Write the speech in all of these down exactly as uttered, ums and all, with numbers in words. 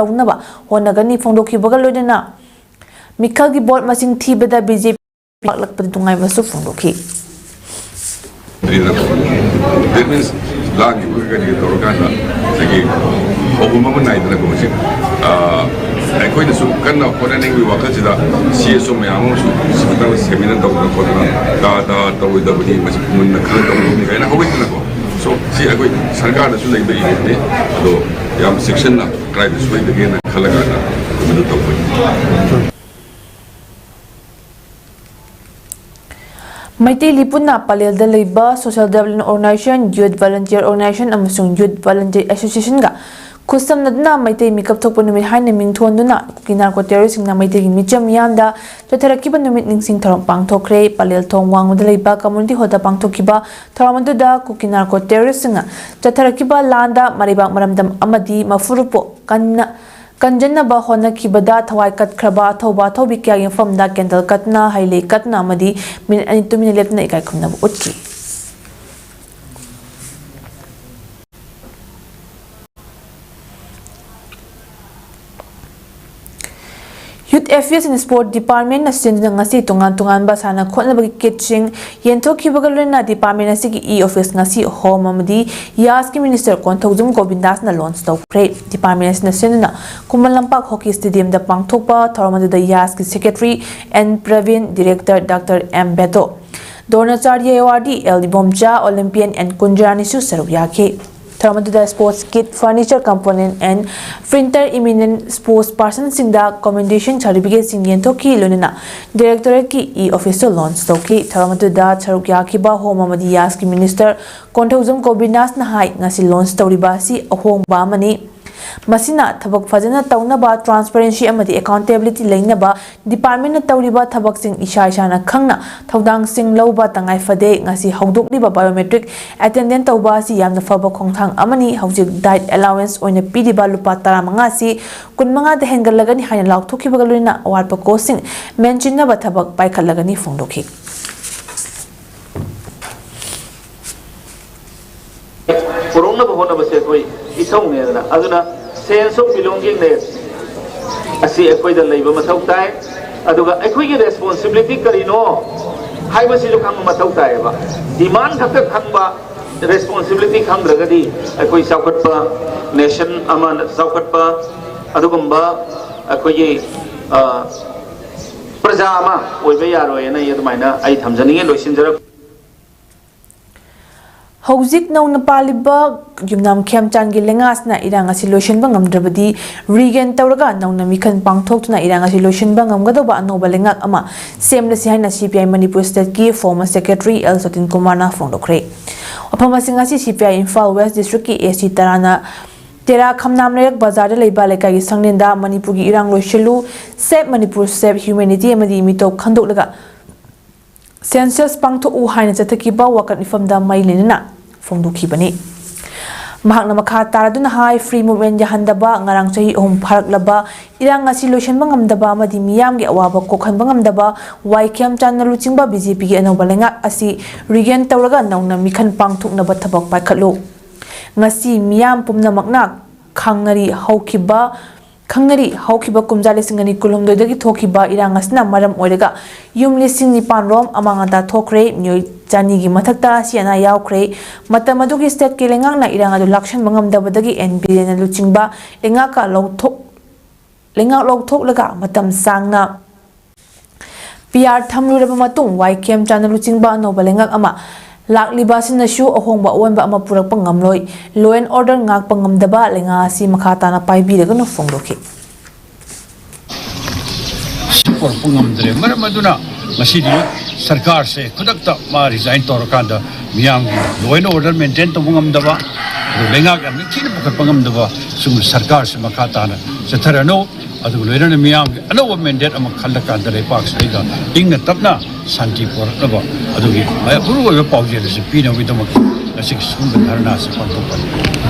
ꯇꯧꯅꯕ ꯍꯣꯠꯅꯒꯅꯤ ꯐꯣꯡꯗꯣꯛꯈꯤꯕꯒ ꯂꯣꯏꯅꯅ ꯃꯤꯈꯜꯒꯤ ꯚꯣꯠ ꯃꯁꯤꯡ ꯊꯤꯕꯗ ꯕꯤ ꯖꯦ ꯄꯤ ꯄꯥꯛꯂꯛꯄꯗ ꯅꯨꯡꯉꯥꯏꯕꯁꯨ ꯐꯣꯡꯗꯣꯛꯈꯤ꯫ That means ꯂꯥꯡꯈꯤꯕꯒ ꯀꯔꯤꯒ ꯇꯧꯔꯀꯥꯟꯗ ꯉꯁꯥꯏꯒꯤ ꯍꯧꯐꯝ ꯑꯃ ꯅꯥꯏꯗꯅꯀꯣ꯫ ꯍꯧꯖꯤꯛ ꯑꯩꯈꯣꯏꯅꯁꯨ ꯀꯟꯅ ꯍꯣꯠꯅꯅꯤꯡꯕꯒꯤ ꯋꯥꯈꯜꯁꯤꯗ ꯁꯤ ꯑꯦꯁ ꯑꯣ ꯃꯌꯥꯝ ꯑꯃꯁꯨ ꯁꯤ ꯃꯇꯥꯡꯗ ꯁꯦꯃꯤꯅꯥꯔ ꯇꯧꯗꯅ ꯈꯣꯠꯇꯅ ꯀꯥ ꯇꯥ ꯇꯧꯔꯣꯏꯗꯕꯅꯤ, ꯃꯁꯤ ꯃꯨꯟꯅ ꯈꯜꯂ ꯇꯧꯒꯗꯕꯅꯤ ꯀꯥꯏꯅ ꯍꯧꯒꯠꯇꯅꯀꯣ꯫ So ꯁꯤ ꯑꯩꯈꯣꯏ ꯁꯔꯀꯥꯔꯗꯁꯨ ꯂꯩꯕ ꯏꯍꯨꯜꯅꯤ꯫ ꯑꯗꯣ ꯌꯥꯝ ꯆꯦꯛꯁꯤꯟꯅ ꯀꯗꯥꯏꯗ ꯁꯣꯏꯗꯒꯦꯅ ꯈꯜꯂꯀꯥꯟꯗ ꯃꯗꯨ ꯇꯧꯕꯅꯤ꯫ ꯃꯩꯇꯩ ꯂꯤꯄꯨꯟꯅ ꯄꯂꯦꯜꯗ ꯂꯩꯕ Social Development Organization, Youth Volunteer Organization ꯑꯃꯁꯨꯡ Youth Volunteer Associationꯒ ꯈꯨꯠꯁꯝꯅꯗꯨꯅ ꯃꯩꯇꯩ ꯃꯤꯀꯞ ꯊꯣꯛꯄ ꯅꯨꯃꯤꯠ ꯍꯥꯏꯅ ꯃꯤꯡꯊꯣꯟꯗꯨꯅ ꯀꯨꯀꯤ ꯅꯥꯔꯀꯣ ꯇꯦꯔꯣꯔꯤꯁꯁꯤꯡꯅ ꯃꯩꯇꯩꯒꯤ ꯃꯤꯆꯝ ꯃꯤꯌꯥꯝꯗ ꯆꯠꯊꯔꯛꯈꯤꯕ ꯅꯨꯃꯤꯠ ꯅꯤꯡꯁꯤꯡ ꯊꯧꯔꯝ ꯄꯥꯡꯊꯣꯛꯈ꯭ꯔꯦ꯫ ꯄꯂꯦꯜ ꯊꯣꯡ ꯋꯥꯡꯃꯗ ꯂꯩꯕ Community Hallꯗ ꯄꯥꯡꯊꯣꯛꯈꯤꯕ ꯊꯧꯔꯝ ꯑꯗꯨꯗ ꯀꯨꯀꯤ ꯅꯥꯔꯀꯣ ꯇꯦꯔꯣꯔꯤꯁꯁꯤꯡꯅ ꯆꯠꯊꯔꯛꯈꯤꯕ ꯂꯥꯟꯗ ꯃꯔꯩꯕꯥꯛ ꯃꯔꯝꯗꯝ ꯑꯃꯗꯤ ꯃꯐꯨꯔꯨꯞꯄꯨ ꯀꯟꯅ ꯀꯟꯖꯟꯅꯕ ꯍꯣꯠꯅꯈꯤꯕꯗ ꯊꯋꯥꯏ ꯀꯠꯈ꯭ꯔꯕ ꯑꯊꯧꯕ ꯑꯊꯧꯕꯤ ꯀꯌꯥꯒꯤ ꯃꯐꯝꯗ ꯀꯦꯟꯗꯜ ꯀꯠꯇꯨꯅ, ꯍꯩꯂꯩ ꯀꯠꯇꯨꯅ ꯑꯃꯗꯤ ꯃꯤꯅꯤꯠ ꯑꯅꯤ ꯇꯨꯃꯤꯟꯅ ꯂꯦꯞꯇꯅ ꯏꯀꯥꯏ ꯈꯨꯝꯅꯕ ꯎꯠꯈꯤ꯫ Youth Affairs and Sport Departmentꯅ ꯁꯤꯟꯗꯨꯅ ꯉꯁꯤ ꯇꯣꯉꯥꯟ ꯇꯣꯉꯥꯟꯕ ꯁꯥꯟꯅ ꯈꯣꯠꯅꯕꯒꯤ ꯀꯤꯠꯁꯤꯡ ꯌꯦꯟꯊꯣꯛꯈꯤꯕꯒ ꯂꯣꯏꯅꯅ ꯗꯤꯄꯥꯔꯠꯃꯦꯟ ꯑꯁꯤꯒꯤ ꯏ ꯑꯣꯐꯤꯁ ꯉꯁꯤ ꯍꯣꯝ ꯑꯃꯗꯤ ꯌꯥꯁꯀꯤ ꯃꯤꯅꯤꯁꯇꯔ ꯀꯣꯟꯊꯧꯖꯝ ꯒꯣꯕꯤꯟꯗꯥꯁꯅ ꯂꯣꯟꯆ ꯇꯧꯈ꯭ꯔꯦ꯫ ꯗꯤꯄꯥꯔꯠꯃꯦꯟ ꯑꯁꯤꯅ ꯁꯤꯟꯗꯨꯅ ꯈꯨꯃꯟ ꯂꯝꯄꯥꯛ ꯍꯣꯀꯤ ꯁ꯭ꯇꯦꯗꯤꯌꯝꯗ ꯄꯥꯡꯊꯣꯛꯄ ꯊꯧꯔꯝ ꯑꯗꯨꯗ ꯌꯥꯁꯀꯤ secretary N Prabin, director doctor M Beto, Dronacharya awardee L Ibomcha, Olympian N ꯀꯨꯟꯖꯔꯥꯅꯤꯁꯨ ꯁꯔꯨꯛ ꯌꯥꯈꯤ꯫ ꯊꯧꯔꯝ ꯑꯗꯨꯗ sports kit, furniture component and printer eminent sports personꯁꯤꯡꯗ commendation certificateꯁꯤꯡ ꯌꯦꯟꯊꯣꯛꯈꯤ, ꯂꯣꯏꯅꯅ ꯗꯤꯔꯦꯛꯇꯣꯔꯦꯠꯀꯤ ꯏ ꯑꯣꯐꯤꯁꯁꯨ ꯂꯣꯟꯆ ꯇꯧꯈꯤ꯫ ꯊꯧꯔꯝ ꯑꯗꯨꯗ ꯁꯔꯨꯛ ꯌꯥꯈꯤꯕ ꯍꯣꯝ ꯑꯃꯗꯤ ꯌꯥꯁꯀꯤ ꯃꯤꯅꯤꯁꯇꯔ ꯀꯣꯟꯊꯧꯖꯝ ꯒꯣꯕꯤꯟꯗꯥꯁꯅ ꯍꯥꯏ, ꯉꯁꯤ ꯂꯣꯟꯆ ꯇꯧꯔꯤꯕ ꯑꯁꯤ ꯑꯍꯣꯡꯕ ꯑꯃꯅꯤ꯫ ꯃꯁꯤꯅ ꯊꯕꯛ ꯐꯖꯅ ꯇꯧꯅꯕ, transparency ꯑꯃꯗꯤ accountability ꯂꯩꯅꯕ ꯗꯤꯄꯥꯔꯠꯃꯦꯟꯅ ꯇꯧꯔꯤꯕ ꯊꯕꯛꯁꯤꯡ ꯏꯁꯥ ꯏꯁꯥꯅ ꯈꯪꯅ ꯊꯧꯗꯥꯡꯁꯤꯡ ꯂꯧꯕ ꯇꯉꯥꯏ ꯐꯗꯦ꯫ ꯉꯁꯤ ꯍꯧꯗꯣꯛꯂꯤꯕ biometric attendance ꯇꯧꯕ ꯑꯁꯤ ꯌꯥꯝꯅ ꯐꯕ ꯈꯣꯡꯊꯥꯡ ꯑꯃꯅꯤ꯫ ꯍꯧꯖꯤꯛ diet allowance ꯑꯣꯏꯅ ꯄꯤꯔꯤꯕ ꯂꯨꯄꯥ ꯇꯔꯥꯃꯉꯥ ꯑꯁꯤ ꯀꯨꯟꯃꯉꯥꯗ ꯍꯦꯟꯒꯠꯂꯒꯅꯤ ꯍꯥꯏꯅ ꯂꯥꯎꯊꯣꯛꯈꯤꯕꯒ ꯂꯣꯏꯅꯅ ꯑꯋꯥꯠꯄ coachꯁꯤꯡ ꯃꯦꯟꯁꯤꯟꯅꯕ ꯊꯕꯛ ꯄꯥꯏꯈꯠꯂꯒꯅꯤ ꯐꯣꯡꯗꯣꯛꯈꯤ꯫ ꯄꯨꯔꯛꯅꯕ ꯍꯣꯠꯅꯕꯁꯦ ꯑꯩꯈꯣꯏ ꯏꯊꯧꯅꯦꯗꯅ꯫ ꯑꯗꯨꯅ Sense of belongingness ꯑꯁꯤ ꯑꯩꯈꯣꯏꯗ ꯂꯩꯕ ꯃꯊꯧ ꯇꯥꯏ꯫ ꯑꯗꯨꯒ ꯑꯩꯈꯣꯏꯒꯤ responsibility ꯀꯔꯤꯅꯣ ꯍꯥꯏꯕꯁꯤꯁꯨ ꯈꯪꯕ ꯃꯊꯧ ꯇꯥꯏꯌꯦꯕ꯫ Demand ꯈꯛꯇ ꯈꯪꯕ, responsibility ꯈꯪꯗ꯭ꯔꯒꯗꯤ ꯑꯩꯈꯣꯏ ꯆꯥꯎꯈꯠꯄ nation ꯑꯃ, ꯆꯥꯎꯈꯠꯄ ꯑꯗꯨꯒꯨꯝꯕ ꯑꯩꯈꯣꯏꯒꯤ, ꯑ, ꯄ꯭ꯔꯖꯥ ꯑꯃ ꯑꯣꯏꯕ ꯌꯥꯔꯣꯏꯅ ꯑꯩ ꯑꯗꯨꯃꯥꯏꯅ ꯑꯩ ꯊꯝꯖꯅꯤꯡꯉꯤ꯫ ꯂꯣꯏꯁꯤꯟꯖꯔꯛ꯫ ꯍꯧꯖꯤꯛ ꯅꯧꯅ ꯄꯥꯜꯂꯤꯕ ꯌꯨꯝꯅꯥꯝ ꯈꯦꯝꯆꯥꯟꯒꯤ ꯂꯩꯉꯥꯛꯁꯤꯅ ꯏꯔꯥꯡ ꯑꯁꯤ ꯂꯣꯏꯁꯤꯟꯕ ꯉꯝꯗ꯭ꯔꯕꯗꯤ, regain ꯇꯧꯔꯒ ꯅꯧꯅ ꯃꯤꯈꯜ ꯄꯥꯡꯊꯣꯛꯇꯨꯅ ꯏꯔꯥꯡ ꯑꯁꯤ ꯂꯣꯏꯁꯤꯟꯕ ꯉꯝꯒꯗꯧꯕ ꯑꯅꯧꯕ ꯂꯩꯉꯥꯛ ꯑꯃ ꯁꯦꯝꯂꯁꯤ ꯍꯥꯏꯅ C P I Manipur state ꯀꯤ former secretary L ꯁꯇꯤꯟ ꯀꯨꯃꯥꯔꯅ ꯐꯣꯡꯗꯣꯛꯈ꯭ꯔꯦ꯫ ꯋꯥꯐꯝ ꯑꯁꯤ ꯉꯁꯤ C P I Imphal West district ꯀꯤ S T ꯇꯔꯥꯅ ꯇꯦꯔꯥ ꯈꯝꯅꯥꯝ ꯂꯩꯔꯛ ꯕꯖꯥꯔꯗ ꯂꯩꯕ ꯂꯩꯀꯥꯏꯒꯤ ꯁꯪꯂꯦꯟꯗ ꯃꯅꯤꯄꯨꯔꯒꯤ ꯏꯔꯥꯡ ꯂꯣꯏꯁꯤꯜꯂꯨ, Save Manipur, Save Humanity ꯑꯃꯗꯤ ꯃꯤꯇꯧ ꯈꯟꯗꯣꯛꯂꯒ census ꯄꯥꯡꯊꯣꯛꯎ ꯍꯥꯏꯅ ꯆꯠꯊꯈꯤꯕ ꯋꯥꯀꯠ ꯃꯤꯐꯝꯗ ꯃꯔꯤ ꯂꯩꯅꯅ ꯐꯣꯡꯗꯣꯛꯈꯤꯕꯅꯤ꯫ ꯃꯍꯥꯛꯅ ꯃꯈꯥ ꯇꯥꯔꯗꯨꯅ ꯍꯥꯏ, free movement ꯌꯥꯍꯟꯗꯕ, ꯉꯔꯥꯡ ꯆꯍꯤ ꯑꯍꯨꯝ ꯐꯥꯔꯛꯂꯕ ꯏꯔꯥꯡ ꯑꯁꯤ ꯂꯣꯏꯁꯤꯟꯕ ꯉꯝꯗꯕ ꯑꯃꯗꯤ ꯃꯤꯌꯥꯝꯒꯤ ꯑꯋꯥꯕ ꯀꯣꯛꯍꯟꯕ ꯉꯝꯗꯕ ꯋꯥꯏ ꯈꯦꯝꯆꯥꯟꯅ ꯂꯨꯆꯤꯡꯕ B J P ꯒꯤ ꯑꯅꯧꯕ ꯂꯩꯉꯥꯛ ꯑꯁꯤ regain ꯇꯧꯔꯒ ꯅꯧꯅ ꯃꯤꯈꯜ ꯄꯥꯡꯊꯣꯛꯅꯕ ꯊꯕꯛ ꯄꯥꯏꯈꯠꯂꯨ꯫ ꯉꯁꯤ ꯃꯤꯌꯥꯝ ꯄꯨꯝꯅꯃꯛꯅ ꯈꯪꯅꯔꯤ ꯍꯧꯈꯤꯕ ꯈꯪꯅꯔꯤ, ꯍꯧꯈꯤꯕ ꯀꯨꯝꯖꯥ ꯂꯤꯁꯤꯡ ꯑꯅꯤ ꯀꯨꯟꯍꯨꯝꯗꯣꯏꯗꯒꯤ ꯊꯣꯛꯈꯤꯕ ꯏꯔꯥꯡ ꯑꯁꯤꯅ ꯃꯔꯝ ꯑꯣꯏꯔꯒ ꯌꯨꯝ ꯂꯤꯁꯤꯡ ꯅꯤꯄꯥꯟ ꯔꯣꯝ ꯑꯃꯥꯡ ꯑꯇꯥ ꯊꯣꯛꯈ꯭ꯔꯦ, ꯃꯤꯑꯣꯏ ꯆꯅꯤꯒꯤ ꯃꯊꯛꯇ ꯑꯁꯤ ꯑꯅꯥ ꯌꯥꯎꯈ꯭ꯔꯦ꯫ ꯃꯇꯝ ꯑꯗꯨꯒꯤ state ꯀꯤ ꯂꯩꯉꯥꯛꯅ ꯏꯔꯥꯡ ꯑꯗꯨ ꯂꯥꯛꯁꯟꯕ ꯉꯝꯗꯕꯗꯒꯤ N P L A ꯅ ꯂꯨꯆꯤꯡꯕ ꯂꯩꯉꯥꯛꯀ ꯂꯧꯊꯣꯛ-, ꯂꯩꯉꯥꯛ ꯂꯧꯊꯣꯛꯂꯒ ꯃꯇꯝ ꯁꯥꯡꯅ P R ꯊꯝꯂꯨꯔꯕ ꯃꯇꯨꯡ ꯋꯥꯏ ꯈꯦꯝꯆꯥꯟꯅ ꯂꯨꯆꯤꯡꯕ ꯑꯅꯧꯕ ꯂꯩꯉꯥꯛ ꯑꯃ ꯂꯥꯛꯂꯤꯕ ꯑꯁꯤꯅꯁꯨ ꯑꯍꯣꯡꯕ ꯑꯑꯣꯟꯕ ꯑꯃ ꯄꯨꯔꯛꯄ ꯉꯝꯂꯣꯏ꯫ Law and order ꯉꯥꯛꯄ ꯉꯝꯗꯕ ꯂꯩꯉꯥꯛ ꯑꯁꯤ ꯃꯈꯥ ꯇꯥꯅ ꯄꯥꯏꯕꯤꯔꯒꯅꯨ ꯐꯣꯡꯗꯣꯛꯈꯤ꯫ ꯄꯨꯔꯛꯄ ꯉꯝꯗ꯭ꯔꯦ꯫ ꯃꯔꯝ ꯑꯗꯨꯅ ꯉꯁꯤꯗꯤ ꯁꯔꯀꯥꯔꯁꯦ ꯈꯨꯗꯛꯇ ꯃꯥ resign ꯇꯧꯔꯀꯥꯟꯗ ꯃꯤꯌꯥꯝꯒꯤ law and order maintain ꯇꯧꯕ ꯉꯝꯗꯕ, ꯑꯗꯨ ꯂꯩꯉꯥꯛ ꯌꯥꯝ ꯅꯤꯡꯊꯤꯅ ꯄꯨꯈꯠꯄ ꯉꯝꯗꯕ ꯁꯤꯒꯨꯝꯕ ꯁꯔꯀꯥꯔꯁꯦ ꯃꯈꯥ ꯇꯥꯅ ꯆꯠꯊꯔꯅꯨ꯫ ꯑꯗꯨꯒ ꯂꯣꯏꯅꯅ ꯃꯤꯌꯥꯝꯒꯤ ꯑꯅꯧꯕ mandate ꯑꯃ ꯈꯜꯂꯀꯥꯟꯗ ꯂꯩꯄꯥꯛꯁꯤꯗꯩꯗ ꯏꯪꯅ ꯇꯞꯅ ꯁꯥꯟꯇꯤ ꯄꯨꯔꯛꯅꯕ ꯑꯗꯨꯒꯤ ꯃꯔꯨ ꯑꯣꯏꯕ ꯄꯥꯎꯖꯦꯜ ꯑꯁꯤ ꯄꯤꯅꯕꯒꯤꯗꯃꯛ ꯉꯁꯤꯒꯤ ꯁꯤꯒꯨꯝꯕ ꯙꯔꯅꯥꯁꯤ ꯄꯥꯡꯊꯣꯛꯄꯅꯤ꯫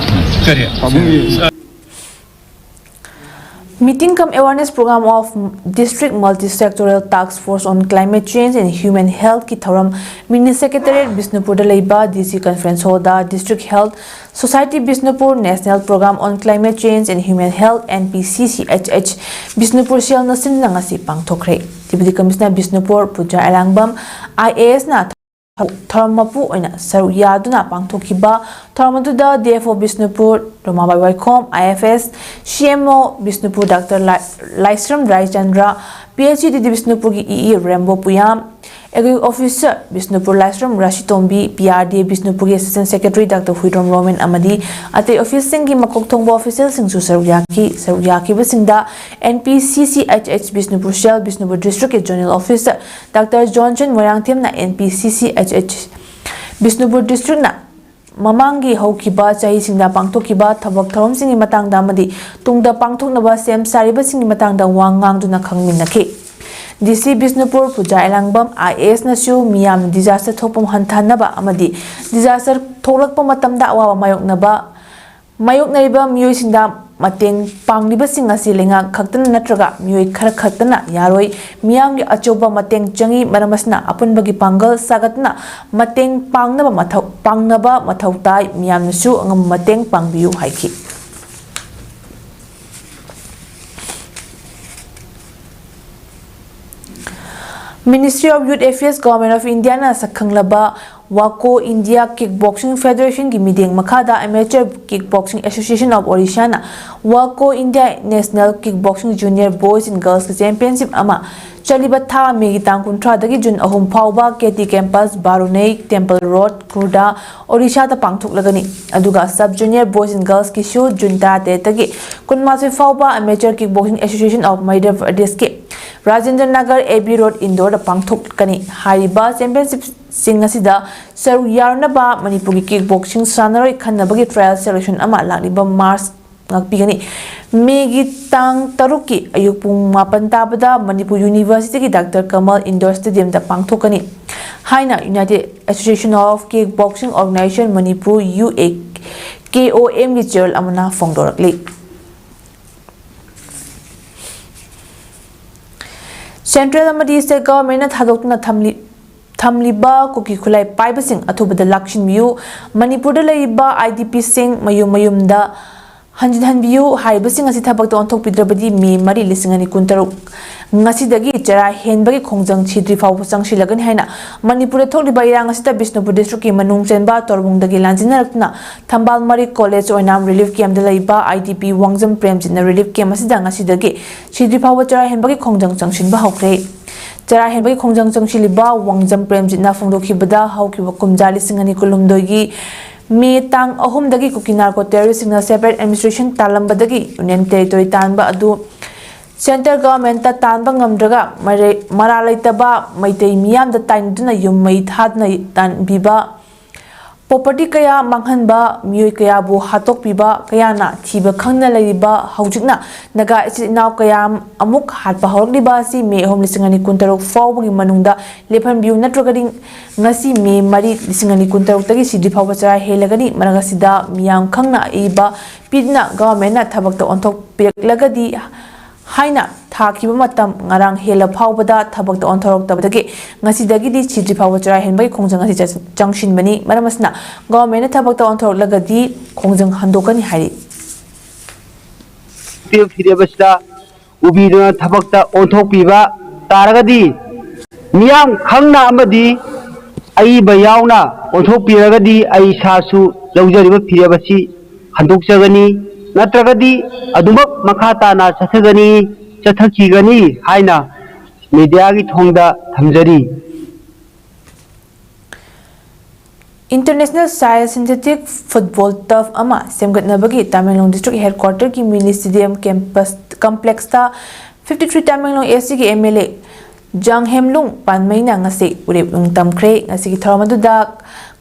ꯀꯔꯤ? Meeting cum awareness program of District Multi-Sectoral Task Force on Climate Change and Human Health ꯀꯤ ꯊꯧꯔꯝ Mini Secretariat ꯕꯤꯁꯅꯨꯄꯨꯔꯗ ꯂꯩꯕ D C Conference Hall the District Health Society Bishnupur National Program on Climate Change and Human Health, N P C C H H, Bishnupur cell ꯅ ꯁꯤꯟꯗꯨꯅ ꯉꯁꯤ ꯄꯥꯡꯊꯣꯛꯈ꯭ꯔꯦ꯫ Deputy Commissioner Bishnupur Puja Elangbam I A S ꯅ ꯊꯧꯔꯝ ꯃꯄꯨ ꯑꯣꯏꯅ ꯁꯔꯨꯛ ꯌꯥꯗꯨꯅ ꯄꯥꯡꯊꯣꯛꯈꯤꯕ ꯊꯧꯔꯝ ꯑꯗꯨꯗ D F O ꯕꯤꯁꯅꯨꯄꯨꯔ ꯔꯣꯃꯥꯕꯥꯏ ꯋꯥꯏꯈꯣꯝ, I F S, C M O Bishnupur doctor ꯂꯥꯏ-, Laishram Raichandra, P H E D D ꯕꯤꯁꯅꯨꯄꯨꯔꯒꯤ E E Rembo Puyam, Executive Officer Bishnupur Laishram Rashitombi, P R D A ꯕꯤꯁꯅꯨꯄꯨꯔꯒꯤ Assistant Secretary doctor Huidrom Romen ꯑꯃꯗꯤ ꯑꯇꯩ office ꯁꯤꯡꯒꯤ ꯃꯀꯣꯛ ꯊꯣꯡꯕ official ꯁꯤꯡꯁꯨ ꯁꯔꯨꯛ ꯌꯥꯈꯤ꯫ ꯁꯔꯨꯛ ꯌꯥꯈꯤꯕꯁꯤꯡꯗ N P C C H H Bishnupur cell, Bishnupur district ꯀꯤ Zonal Officer ꯗꯥꯛꯇꯔ ꯖꯣꯟꯁꯟ ꯃꯣꯏꯔꯥꯡꯊꯦꯝꯅ N P C C H H Bishnupur district ꯅ ꯃꯃꯥꯡꯒꯤ ꯍꯧꯈꯤꯕ ꯆꯍꯤꯁꯤꯡꯗ ꯄꯥꯡꯊꯣꯛꯈꯤꯕ ꯊꯕꯛ ꯊꯧꯔꯝꯁꯤꯡꯒꯤ ꯃꯇꯥꯡꯗ ꯑꯃꯗꯤ ꯇꯨꯡꯗ ꯄꯥꯡꯊꯣꯛꯅꯕ ꯁꯦꯝ ꯁꯥꯔꯤꯕꯁꯤꯡꯒꯤ ꯃꯇꯥꯡꯗ ꯋꯥ ꯉꯥꯡꯗꯨꯅ ꯈꯪꯃꯤꯟꯅꯈꯤ꯫ D C Bishnupur Puja Elangbam I A S ꯅꯁꯨ ꯃꯤꯌꯥꯝꯅ disaster ꯊꯣꯛꯄ ꯍꯟꯊꯍꯟꯅꯕ ꯑꯃꯗꯤ disaster ꯊꯣꯛꯂꯛꯄ ꯃꯇꯝꯗ ꯑꯋꯥꯕ ꯃꯥꯌꯣꯛꯅꯕ, ꯃꯥꯌꯣꯛꯅꯔꯤꯕ ꯃꯤꯑꯣꯏꯁꯤꯡꯗ ꯃꯇꯦꯡ ꯄꯥꯡꯂꯤꯕꯁꯤꯡ ꯑꯁꯤ ꯂꯩꯉꯥꯛ ꯈꯛꯇꯅ ꯅꯠꯇ꯭ꯔꯒ ꯃꯤꯑꯣꯏ ꯈꯔ ꯈꯛꯇꯅ ꯌꯥꯔꯣꯏ꯫ ꯃꯤꯌꯥꯝꯒꯤ ꯑꯆꯧꯕ ꯃꯇꯦꯡ ꯆꯪꯏ꯫ ꯃꯔꯝ ꯑꯁꯤꯅ ꯑꯄꯨꯟꯕꯒꯤ ꯄꯥꯡꯒꯜ ꯁꯥꯒꯠꯇꯨꯅ ꯃꯇꯦꯡ ꯄꯥꯡꯅꯕ ꯃꯊꯧ, ꯄꯥꯡꯅꯕ ꯃꯊꯧ ꯇꯥꯏ꯫ ꯃꯤꯌꯥꯝꯅꯁꯨ ꯑꯉꯝꯕ ꯃꯇꯦꯡ ꯄꯥꯡꯕꯤꯌꯨ ꯍꯥꯏꯈꯤ꯫ Ministry of Youth Affairs, Government of India ꯅ ꯁꯛꯈꯪꯂꯕ WACO, India Kickboxing Federation ꯒꯤ ꯃꯤꯠꯌꯦꯡ ꯃꯈꯥꯗ Amateur Kickboxing Association of Odisha ꯅ WACO, India National Kickboxing Junior Boys and Girls ꯀꯤ Championship ꯑꯃ ꯆꯠꯂꯤꯕ ꯊꯥ ꯃꯦꯒꯤ ꯇꯥꯡ ꯀꯨꯟꯊ꯭ꯔꯥꯗꯒꯤ ꯖꯨꯟ ꯑꯍꯨꯝ ꯐꯥꯎꯕ K T Campus, ꯕꯥꯔꯨꯅꯩ, Temple Road, ꯈꯨꯔꯗꯥ, ꯑꯣꯗꯤꯁꯥꯗ ꯄꯥꯡꯊꯣꯛꯂꯒꯅꯤ꯫ ꯑꯗꯨꯒ Sub Junior Boys and Girls ꯀꯤꯁꯨ ꯖꯨꯟ ꯇꯔꯥꯇꯔꯦꯠꯇꯒꯤ ꯀꯨꯟꯃꯥꯊꯣꯏ ꯐꯥꯎꯕ Amateur Kickboxing Association of Madhya Pradesh ꯀꯤ Rajendra Nagar, A B Road, ꯏꯟꯗꯣꯔꯗ ꯄꯥꯡꯊꯣꯛꯀꯅꯤ꯫ ꯍꯥꯏꯔꯤꯕ championship ꯁꯤꯡ ꯑꯁꯤꯗ ꯁꯔꯨꯛ ꯌꯥꯔꯨꯅꯕ ꯃꯅꯤꯄꯨꯔꯒꯤ kickboxing ꯁꯥꯟꯅꯔꯣꯏ ꯈꯟꯅꯕꯒꯤ trial selection ꯑꯃ ꯂꯥꯛꯂꯤꯕ March ꯉꯥꯛꯄꯤꯒꯅꯤ꯫ ꯃꯦꯒꯤ ꯇꯥꯡ ꯇꯔꯨꯛꯀꯤ ꯑꯌꯨꯛ ꯄꯨꯡ ꯃꯥꯄꯟ ꯇꯥꯕꯗ ꯃꯅꯤꯄꯨꯔ University ꯒꯤ Doctor Kamal Indoor Stadium ꯗ ꯄꯥꯡꯊꯣꯛꯀꯅꯤ ꯍꯥꯏꯅ United Association of Kickboxing Organization Manipur, U A K O M ꯒꯤ ꯆꯦꯔꯣꯜ ꯑꯃꯅ ꯐꯣꯡꯗꯣꯔꯛꯂꯤ꯫ ꯁꯦꯟꯇ꯭ꯔꯦꯜ ꯑꯃꯗꯤ ꯁ꯭ꯇꯦꯠ ꯒꯚꯔꯟꯃꯦꯟꯠꯅ ꯊꯥꯗꯣꯛꯇꯨꯅ ꯊꯝꯂꯤ ꯊꯝꯂꯤꯕ ꯀꯨꯀꯤ ꯈꯨꯠꯂꯥꯏ ꯄꯥꯏꯕꯁꯤꯡ ꯑꯊꯨꯕꯗ ꯂꯥꯛꯁꯤꯟꯕꯤꯌꯨ꯫ ꯃꯅꯤꯄꯨꯔꯗ ꯂꯩꯔꯤꯕ IDPꯁꯤꯡ ꯃꯌꯨꯝ ꯃꯌꯨꯝꯗ ꯍꯟꯖꯤꯟꯍꯟꯕꯤꯌꯨ ꯍꯥꯏꯔꯤꯕꯁꯤꯡ ꯑꯁꯤ ꯊꯕꯛꯇ ꯑꯣꯟꯊꯣꯛꯄꯤꯗ꯭ꯔꯕꯗꯤ ꯃꯦ ꯃꯔꯤ, ꯂꯤꯁꯤꯡ ꯑꯅꯤ ꯀꯨꯟꯇꯔꯨꯛ ꯉꯁꯤꯗꯒꯤ ꯆꯔꯥ ꯍꯦꯟꯕꯒꯤ ꯈꯣꯡꯖꯪ ꯁꯤꯗ꯭ꯔꯤ ꯐꯥꯎꯕ ꯆꯪꯁꯤꯜꯂꯒꯅꯤ ꯍꯥꯏꯅ ꯃꯅꯤꯄꯨꯔꯗ ꯊꯣꯛꯂꯤꯕ ꯏꯔꯥꯡ ꯑꯁꯤꯗ ꯕꯤꯁꯅꯨꯄꯨꯔ ꯗꯤꯁꯇ꯭ꯔꯤꯛꯀꯤ ꯃꯅꯨꯡ ꯆꯟꯕ ꯇꯣꯔꯕꯨꯡꯗꯒꯤ ꯂꯥꯟꯖꯤꯟꯅꯔꯛꯇꯨꯅ ꯊꯝꯕꯥꯜ ꯃꯔꯤꯛ ꯀꯣꯂꯦꯖ ꯑꯣꯏꯅꯥꯝ ꯔꯤꯂꯤꯐ ꯀꯦꯝꯞꯇ ꯂꯩꯕ IDP ꯋꯥꯡꯖꯝ ꯄ꯭ꯔꯦꯝꯖꯤꯠꯅ ꯔꯤꯂꯤꯐ ꯀꯦꯝꯞ ꯑꯁꯤꯗ ꯉꯁꯤꯗꯒꯤ ꯁꯤꯗ꯭ꯔꯤ ꯐꯥꯎꯕ ꯆꯔꯥ ꯍꯦꯟꯕꯒꯤ ꯈꯣꯡꯖꯪ ꯆꯪꯁꯤꯟꯕ ꯍꯧꯈ꯭ꯔꯦ꯫ ꯆꯔꯥ ꯍꯦꯟꯕꯒꯤ ꯈꯣꯡꯖꯪ ꯆꯪꯁꯤꯜꯂꯤꯕ ꯋꯥꯡꯖꯝ ꯄ꯭ꯔꯦꯝꯖꯤꯠꯅ ꯐꯣꯡꯗꯣꯛꯈꯤꯕꯗ, ꯍꯧꯈꯤꯕ ꯀꯨꯝꯖꯥ ꯂꯤꯁꯤꯡ ꯑꯅꯤ ꯀꯨꯟꯍꯨꯝꯗꯣꯏꯒꯤ ꯃꯦ ꯇꯥꯡ ꯑꯍꯨꯝꯗꯒꯤ ꯀꯨꯀꯤ narco ꯇꯦꯔꯣꯔꯤꯁꯁꯤꯡꯅ separate administration ꯇꯥꯜꯂꯝꯕꯗꯒꯤ union territory ꯇꯥꯟꯕ ꯑꯗꯨ ꯁꯦꯟꯇ꯭ꯔꯦꯜ ꯒꯚꯔꯟꯃꯦꯟꯠꯇ ꯇꯥꯟꯕ ꯉꯝꯗ꯭ꯔꯒ ꯃꯔꯩ-, ꯃꯔꯥꯜ ꯂꯩꯇꯕ ꯃꯩꯇꯩ ꯃꯤꯌꯥꯝꯗ ꯇꯥꯏꯅꯗꯨꯅ ꯌꯨꯝ ꯃꯩ ꯊꯥꯗꯨꯅ ꯇꯥꯟꯕꯤꯕ, ꯄ꯭ꯔꯣꯄꯔꯇꯤ ꯀꯌꯥ ꯃꯥꯡꯍꯟꯕ, ꯃꯤꯑꯣꯏ ꯀꯌꯥꯕꯨ ꯍꯥꯠꯇꯣꯛꯄꯤꯕ, ꯀꯌꯥꯅ ꯊꯤꯕ ꯈꯪꯗꯅ ꯂꯩꯔꯤꯕ, ꯍꯧꯖꯤꯛꯅ ꯅꯥꯒꯥ ꯏꯆꯤꯜ ꯏꯅꯥꯎ ꯀꯌꯥ ꯑꯃꯨꯛ ꯍꯥꯠꯄ ꯍꯧꯔꯛꯂꯤꯕ ꯑꯁꯤ ꯃꯦ ꯑꯍꯨꯝ, ꯂꯤꯁꯤꯡ ꯑꯅꯤ ꯀꯨꯟꯇꯔꯨꯛ ꯐꯥꯎꯕꯒꯤ ꯃꯅꯨꯡꯗ ꯂꯦꯞꯍꯟꯕꯤꯌꯨ, ꯅꯠꯇ꯭ꯔꯒꯗꯤ ꯉꯁꯤ ꯃꯦ ꯃꯔꯤ, ꯂꯤꯁꯤꯡ ꯑꯅꯤ ꯀꯨꯟꯇꯔꯨꯛꯇꯒꯤ ꯁꯤꯗ꯭ꯔꯤ ꯐꯥꯎꯕ ꯆꯔꯥ ꯍꯦꯜꯂꯒꯅꯤ꯫ ꯃꯔꯛ ꯑꯁꯤꯗ ꯃꯤꯌꯥꯝ ꯈꯪꯅ ꯑꯏꯕ ꯄꯤꯗꯨꯅ ꯒꯚꯔꯟꯃꯦꯟꯠꯅ ꯊꯕꯛꯇ ꯑꯣꯟꯊꯣꯛꯄꯤꯔꯛꯂꯒꯗꯤ ꯍꯥꯏꯅ ꯊꯥꯈꯤꯕ ꯃꯇꯝ ꯉꯔꯥꯡ ꯍꯦꯜꯂ ꯐꯥꯎꯕꯗ ꯊꯕꯛꯇ ꯑꯣꯟꯊꯣꯔꯛꯇꯕꯗꯒꯤ ꯉꯁꯤꯗꯒꯤꯗꯤ ꯁꯤꯗ꯭ꯔꯤ ꯐꯥꯎꯕ ꯆꯔꯥ ꯍꯦꯟꯕꯒꯤ ꯈꯣꯡꯖꯪ ꯑꯁꯤ ꯆ-, ꯆꯪꯁꯤꯟꯕꯅꯤ꯫ ꯃꯔꯝ ꯑꯁꯤꯅ ꯒꯚꯔꯟꯃꯦꯟꯠꯅ ꯊꯕꯛꯇ ꯑꯣꯟꯊꯣꯔꯛꯂꯒꯗꯤ ꯈꯣꯡꯖꯪ ꯍꯟꯗꯣꯛꯀꯅꯤ ꯍꯥꯏꯔꯤ꯫ ꯄꯤꯔꯤꯕ ꯐꯤꯔꯦꯞ ꯑꯁꯤꯗ ꯎꯕꯤꯗꯨꯅ ꯊꯕꯛꯇ ꯑꯣꯟꯊꯣꯛꯄꯤꯕ ꯇꯥꯔꯒꯗꯤ, ꯃꯤꯌꯥꯝ ꯈꯪꯅ ꯑꯃꯗꯤ ꯑꯏꯕ ꯌꯥꯎꯅ ꯑꯣꯟꯊꯣꯛꯄꯤꯔꯒꯗꯤ ꯑꯩ ꯏꯁꯥꯁꯨ ꯂꯧꯖꯔꯤꯕ ꯐꯤꯔꯦꯞ ꯑꯁꯤ ꯍꯟꯗꯣꯛꯆꯒꯅꯤ, ꯅꯠꯇ꯭ꯔꯒꯗꯤ ꯑꯗꯨꯃꯛ ꯃꯈꯥ ꯇꯥꯅ ꯆꯠꯊꯒꯅꯤ, ꯆꯠꯊꯈꯤꯒꯅꯤ ꯍꯥꯏꯅ ꯃꯤꯗꯤꯌꯥꯒꯤ ꯊꯣꯡꯗ ꯊꯝꯖꯔꯤ꯫ International Size Synthetic Football Turf ꯑꯃ ꯁꯦꯝꯒꯠꯅꯕꯒꯤ ꯇꯃꯦꯡꯂꯣꯡ ꯗꯤꯁꯇ꯭ꯔꯤꯛ ꯍꯦꯗꯀ꯭ꯋꯥꯇꯔꯒꯤ ꯃꯤꯅꯤ ꯁ꯭ꯇꯦꯗꯤꯌꯝ ꯀꯦꯝꯄꯁ, ꯀꯝꯄ꯭ꯂꯦꯛꯁꯇ fifty three ꯇꯃꯦꯡꯂꯣꯡ SCꯒꯤ MLA ꯖꯥꯡꯍꯦꯝꯂꯨꯡ ꯄꯥꯟꯃꯩꯅ ꯉꯁꯤ ꯎꯔꯦꯞ ꯅꯨꯡ ꯇꯝꯈ꯭ꯔꯦ꯫ ꯉꯁꯤꯒꯤ ꯊꯧꯔꯝ ꯑꯗꯨꯗ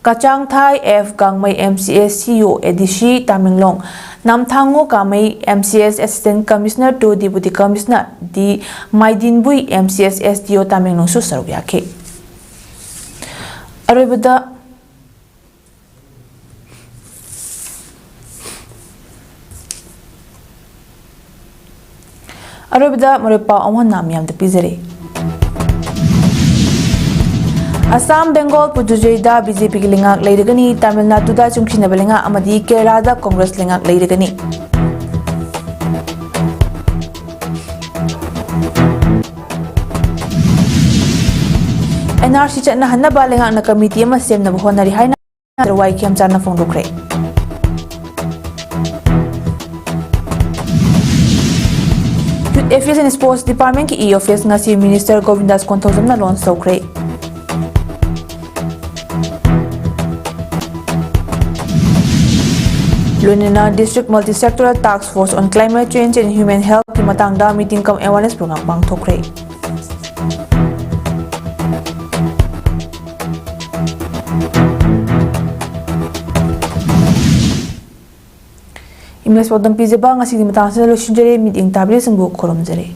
ꯀꯆꯥꯡꯊꯥꯏ F ꯒꯥꯡꯃꯩ, MCS CEO, ADC Tamenglong, ꯅꯥꯝꯊꯥꯡꯉꯣ ꯀꯥꯃꯩ, MCS Assistant Commissioner to Deputy Commissioner D ꯃꯥꯏꯗꯤꯟꯕꯨꯏ, MCS SDO ꯇꯃꯦꯡꯂꯣꯡꯁꯨ ꯁꯔꯨꯛ ꯌꯥꯈꯤ꯫ ꯑꯔꯣꯏꯕꯗ ꯑꯔꯣꯏꯕꯗ ꯃꯔꯨꯞ ꯄꯥꯎ ꯑꯃꯨꯛ ꯍꯟꯅ ꯃꯤꯌꯥꯝꯗ ꯄꯤꯖꯔꯤ꯫ ꯑꯁꯥꯝ, ꯕꯦꯡꯒꯣꯜ, ꯄꯨꯗꯨꯆꯦꯔꯤꯗ ꯕꯤ ꯖꯦ ꯄꯤꯒꯤ ꯂꯩꯉꯥꯛ ꯂꯩꯔꯒꯅꯤ, ꯇꯥꯃꯤꯜ ꯅꯥꯗꯨꯗ ꯆꯨꯡꯁꯤꯟꯅꯕ ꯂꯩꯉꯥꯛ ꯑꯃꯗꯤ ꯀꯦꯔꯂꯥꯗ ꯀꯣꯡꯒ꯭ꯔꯦꯁ ꯂꯩꯉꯥꯛ ꯂꯩꯔꯒꯅꯤ꯫ ꯑꯦꯟ ꯑꯥꯔ ꯁꯤ ꯆꯠꯅꯍꯟꯅꯕ ꯂꯩꯉꯥꯛꯅ ꯀꯃꯤꯇꯤ ꯑꯃ ꯁꯦꯝꯅꯕ ꯍꯣꯠꯅꯔꯤ ꯍꯥꯏꯅ ꯋꯥꯏ ꯈꯦꯝꯆꯥꯟꯅ ꯐꯣꯡꯗꯣꯛꯈ꯭ꯔꯦ꯫ Youth Affairs and Sports Department ꯀꯤ E-Office ꯉꯁꯤ Minister ꯒꯣꯕꯤꯟꯗꯥꯁ ꯀꯣꯟꯊꯧꯖꯝꯅ launch ꯇꯧꯈ꯭ꯔꯦ꯫ ꯂꯣꯏꯅꯅ District Multi-Sectoral Task Force on Climate Change and Human Health ꯀꯤ ꯃꯇꯥꯡꯗ meeting cum awareness program ꯄꯥꯡꯊꯣꯛꯈ꯭ꯔꯦ꯫ English ꯄꯥꯎꯗꯝ ꯄꯤꯖꯕ ꯉꯁꯤꯒꯤ ꯃꯇꯥꯡ ꯑꯁꯤꯗ ꯂꯣꯏꯁꯤꯟꯖꯔꯦ꯫ ꯃꯤꯠꯌꯦꯡ ꯇꯥꯕꯤꯔꯤꯕꯁꯤꯡꯕꯨ ꯈꯨꯔꯨꯝꯖꯔꯤ꯫